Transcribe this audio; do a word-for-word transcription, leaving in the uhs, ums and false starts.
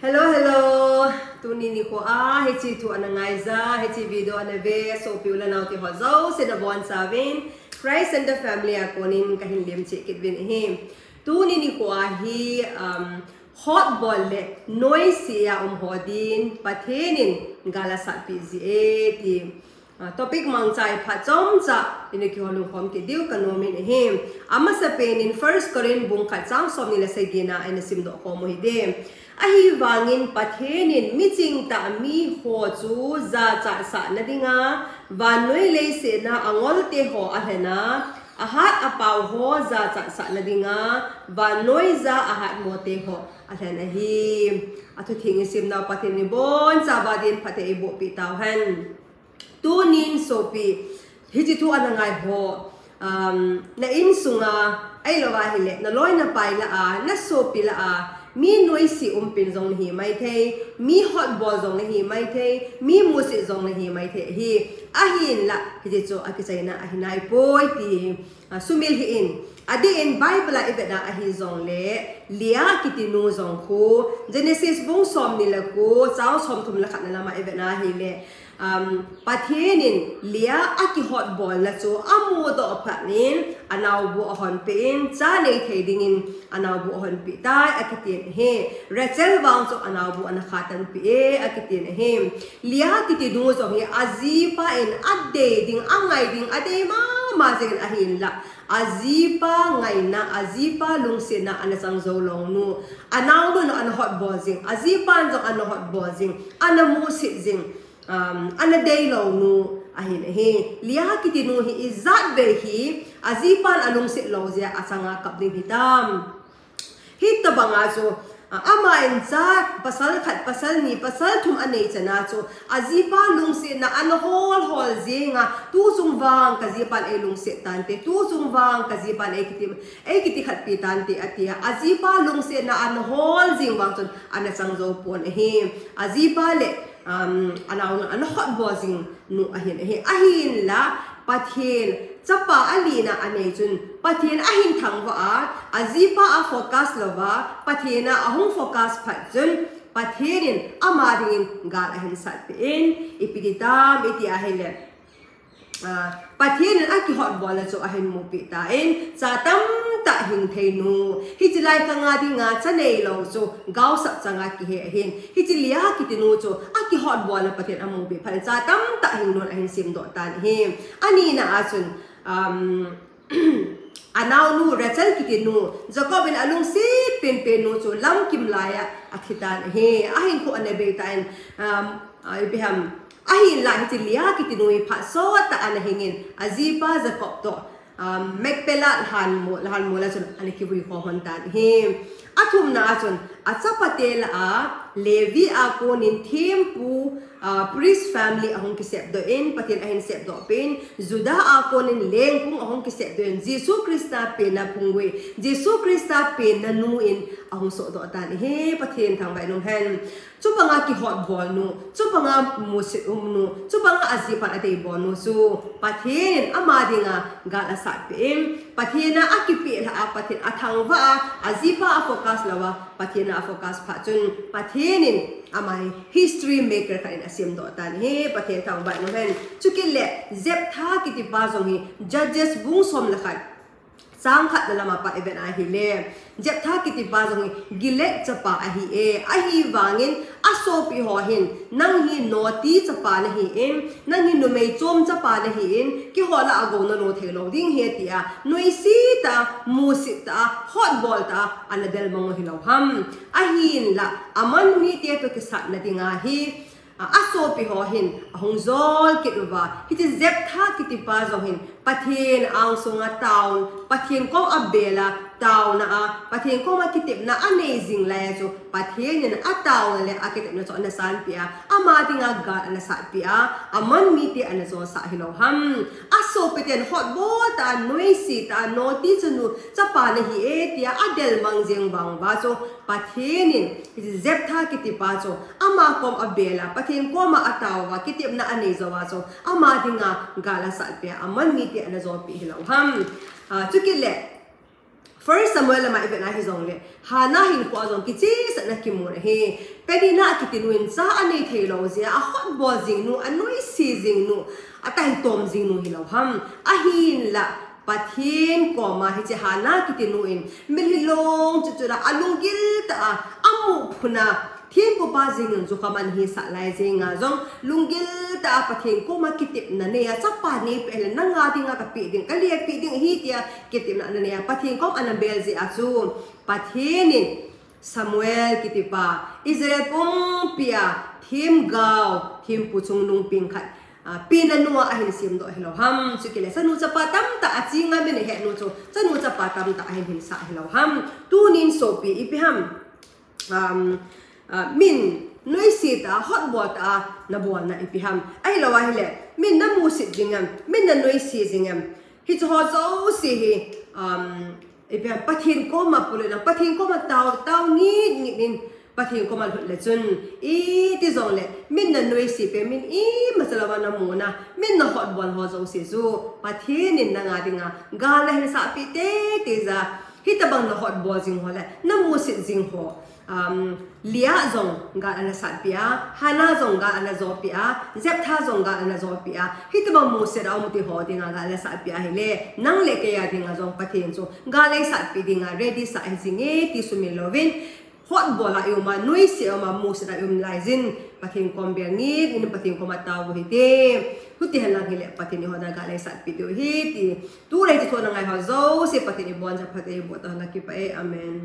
Hello, hello. Tuni nikho a hiche thu ana ngaija, hiche video ana ve, sopi u le nao teho jouse nabonchauvin Christ Center family a konin kahin lemcheh kit uvin ahi. Tuni nikho a hi, um, hotbol le noise a um ho din Pathen in gal asatpeh ji e ti Ah, topic mangcha i phat chomcha ina kihou lungkhom kit diu kanom in ahi. Amasapen in First Corinth bung khat chang somni le sagi na ina simdoh khom u hite. Ahivangin Pathen in miching tah miho chu jachat sahna dinga vannoi leiset a angol teho alhen a, ahat apao ho jachat sahna dinga vannoija ahatmo teho alhen ahi. Athutheng i simnau Pathen in ibonchauva din phatthei eiboh peh tauhen. Tunin sopi, hiche thu ana ngai ho, um, na insunga, ahilouva ahile, naloi napai lah a, nasopi lah a, mi noise umpen jong nahi maithei, mi hotbol jong nahi maithei, mi musit jong nahi maithei ahi. Ahinlah, hiche chu akichaina ahi naipoi ti, ah, sumil hih in. Adeh in Bible a ivet a ahi jongle, Leah kiti nu jong khu, Genesis bung somni le ko, chang somthum le khat na lama ivet a ahile, um, Pathen in Leah akihotbolna chu amudoh phat in, anaobu ahonpeh in, cha neithei dingin anaobu ahonpeh tai, akitin ahi. Rachel vang chu anaobu ana khatanpeh e, akitin ahi. Leah kiti nu jong hi ajipa in adei ding, angai ding, adei mama jengin ahinlah, ajipa ngaina, ajipa lungsetna ana chang jou lou nu, anaonu ana hotbol jing, ajipan jong ana hotbol jing, ana musit jing, um, ana deilou nu ahin ahi. Leah kiti nu hi ijat vei hi ajipan alungset lou jeh a achanga kap ding hitam. Hitobanga chu, ah, ama in cha pasal khat, pasal ni, pasal thum anei chana chu, ajipa lungsetna ana holhol jenga, tuchung vang kajipan eilungset tante, tuchung vang kajipan eikiti, eikiti khatpi tante atia, ajipa lungsetna ana hol jeng vang chun ana chang jou pon ahi. Ajipa le, um, anaonu ana hotbol jing nu ahin ahi. Ahinlah, Pathen chapa alina anei chun, Pathen ahin thangvah a, ajipa a focus louva, Pathen a ahung focus phat chun, Pathen in ama dingin gal ahin satpeh in, ipi ti tam iti ahile, ah, Pathen in akihotbolna chu ahin mupeh tan, cha tamtah hing thei nu. Hiche lai khanga dinga cha neilou chu gaosap changa kihe ahin. Hiche Leah kiti nu chu akihotbolna Pathen amupeh phat in cha tamtah hing nun ahin semdoh tan ahi. Anina a chun, um, anaonu Rachel kiti nu, Jacob in alungset penpen nu chu lamkim laiya athitan ahi. Ahinkho ana beitan, um, ah, ipi ham, ahinlah hiche Leah kiti nu hi phat sottah ana hingin, ajipa Jacob toh, um, Machpelah lhanmol, lhanmol a chun ana kivui khom lhon tan ahi. Athumna a chun, achapate lah a, Levi a konin thempu, ah, priest family ahung kisepdoh in, Pathen ahin sepdoh peh in, Judah a konin lengphung ahung kisepdoh in, Jesu Christa penna phunggui, Jesu Christa penna nu in ahung sohdoh tan ahi. Pathen thangvah in umhen. Chubanga kihotbol nu, chubanga musit um nu, chubanga ajipan adeibol nu chu Pathen in ama dinga gal asatpeh in, Pathen a akipeh lah a, Pathen athangvah a, ajipa a focus louva, Pathen a focus phat chun, Pathen in ama hi history maker khat in asemdoh tan ahi. Pathen thangvah in umhen. Chukit le, Jephthah kitipa jong hi Judges bung som le khat, chang khat na lama pat ivet a ahile, Jephthah kitipa jong hi Gilead chapa ahi e, ahivangin asopi ho hin, nang hi noti chapa nahin, nang hi numei chom chapa nahin, keiho lah a gou nalo theilou ding ahi tia, noise tah a, musit tah a, hotbol tah a, ana delmang u hilou ham. Ahinlah, Ammon mite toh kisatna dinga hi, a, asopi ho hin ahung jol kit uva. Hiche Jephthah kitipa jong hin Pathen angsunga taona, Pathen kom abela taona a, Pathen koma kitepna anei jing laiya chu, Pathen in ataona le akitepna chu ana sanpeh a, ama dinga gal ana satpeh a, Ammon mite ana josah hilou ham. Asopiten hotbol tah a, noise tah a, noti chanu chapa nahi e tia adelmang jeng vang uva chu, Pathen in Jephthah kitipa chu ama kom abela, Pathen koma ataova, kitepna anei jouva chu, ama dinga gal asatpeh a, Ammon mite ana jopeh hilou ham. Ah, chukit le, First Samuel lama i vet a hijongle, Hannah hinkho a jong kichehsahna kimu ahi. Penina kiti nu in cha anei thei lou jeh a, ahotbol jing nu, anoise jing nu, ataitom jing nu hilou ham. Ahinla, Pathen koma hiche Hannah kiti nu in, mitlhi long chuchu la, alunggil tah a, amu phuna, thempupa jing in chu khaman hisah lai jing a jong, lunggil tah a Pathen koma kitepna nei a, chapa neipeh le nanga dinga kapeh ding, kalepeh ding ahi tia kitepna ananei a, Pathen kom anabel jeh a chu, Pathen in Samuel kitipa, Israel pumpi a themgao, thempu chungnung peng khat, a, pena nua ahin semdoh hilou ham. Chukit le chanu chapa tamtah aching a min ahet nu chu, chanu chapa tamtah ahin hinsah hilou ham. Tunin sopi ipi ham. Um, uh, min noise tah a, hotbol tah a nabolna ipi ham. Ahilou ahile, min namusit jing em, min nanoise jing em. Hiche ho jouse hi, um, ipi ham, Pathen koma pule na, Pathen koma tao, tao ngitngit in, Pathen koma lut le chun, iti jongle, min nanoise pen, min imacha louva namuna, min nahotbol ho jouse chu, Pathen in nanga dinga gal ahin sahpeh teitei jeh a, hitobang nahotbol jing ho le, namusit jing ho, um, Leah jong gal anasatpeh a, Hannah jong gal anajopeh a, Jephthah jong gal anajopeh a, hitobang musit a um ti ho dinga gal anasatpeh ahile, nang le kei a dinga jong Pathen chu gal eisatpeh dinga ready sah hijinge ti sumil louvin, hotbol a i um a, noise a i um a, musit a i um laijin, Pathen kom bel ngitngit in, Pathen koma tao u hite. Huti henlang hile Pathen in eihon a gal eisatpeh diu ahi ti. Tulai hiche thu ana ngai ho jouse Pathen in iboncha phatthei eiboh tauhen, kakipah e. Amen.